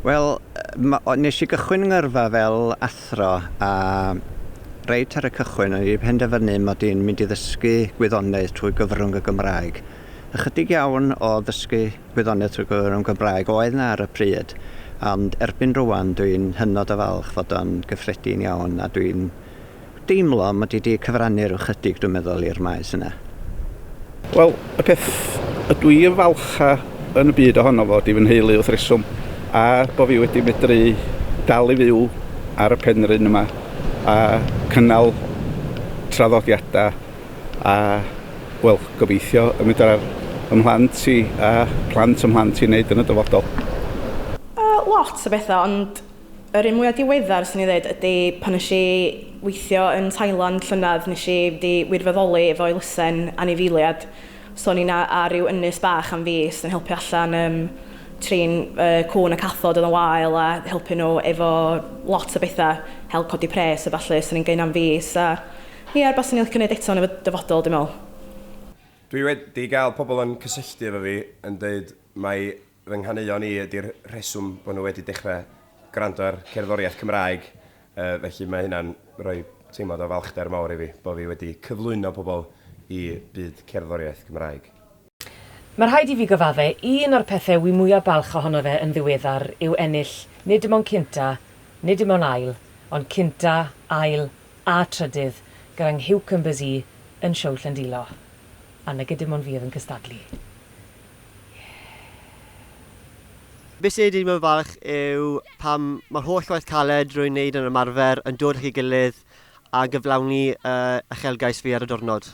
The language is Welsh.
Wel, nes i gychwyn ngyrfa fel athro a reit ar y cychwyn o'n i wedi penderfynu mod i'n mynd i ddysgu gwyddoniaeth trwy gyfrwng y Gymraeg. Ychydig iawn o ddysgu gwyddoniaeth trwy gyfrwng Gymraeg oedd 'na ar y pryd, ond erbyn rwan dwi'n hynod o falch fod o'n gyffredin iawn a dwi'n deimlo mod i 'di cyfrannu rhyw chydig dwi'n meddwl i'r maes yna. Wel, y peth ydw i yn falcha yn y byd ohono fo 'di fy nheulu wrth reswm, a bo fi wedi medru dal i fyw ar y penrhyn yma a cynnal traddodiadau a, wel, gobeithio y medar 'y mhlant i a plant 'y mhlant i wneud yn y dyfodol. Lot o bethau, ond Yr un mwya diweddar swn i ddeud ydy pan nes i weithio yn Thailand llynedd nes i fynd i wirfoddoli efo elusen anifeiliad so o'n i 'na ar ryw ynys bach am fis yn helpu allan yym trin yy cŵn a cathod oedd yn wael a helpu nhw efo lot o betha hel codi pres a ballu so o'n i'n gneud 'na am fis a ia rwbath swn i'n licio neud eto yn y dyfodol dwi'n meddwl. Dwi wedi gael pobl yn cysylltu efo fi yn deud mai Fy nghaneuon i ydy'r rheswm bod nhw wedi dechrau gwrando ar cerddoriaeth Cymraeg, felly mae hynna'n rhoi teimlad o falchder mawr i fi, bod fi wedi cyflwyno pobl i byd cerddoriaeth Gymraeg. Mae rhaid i fi gyfadde, un o'r pethe wi mwya balch ohono fe yn ddiweddar yw ennill nid dim ond cynta, nid dim ond ail, ond cynta, ail a trydydd gyda 'nghiwcymbers i yn Show Llandilo. A nage dim ond fi oedd yn cystadlu. Be sy'n ei deimlo'n falch yw pam mae'r holl waith caled rwy'n wneud yn ymarfer yn dod at ei gilydd a gyflawni uh, uchelgais fi ar y diwrnod.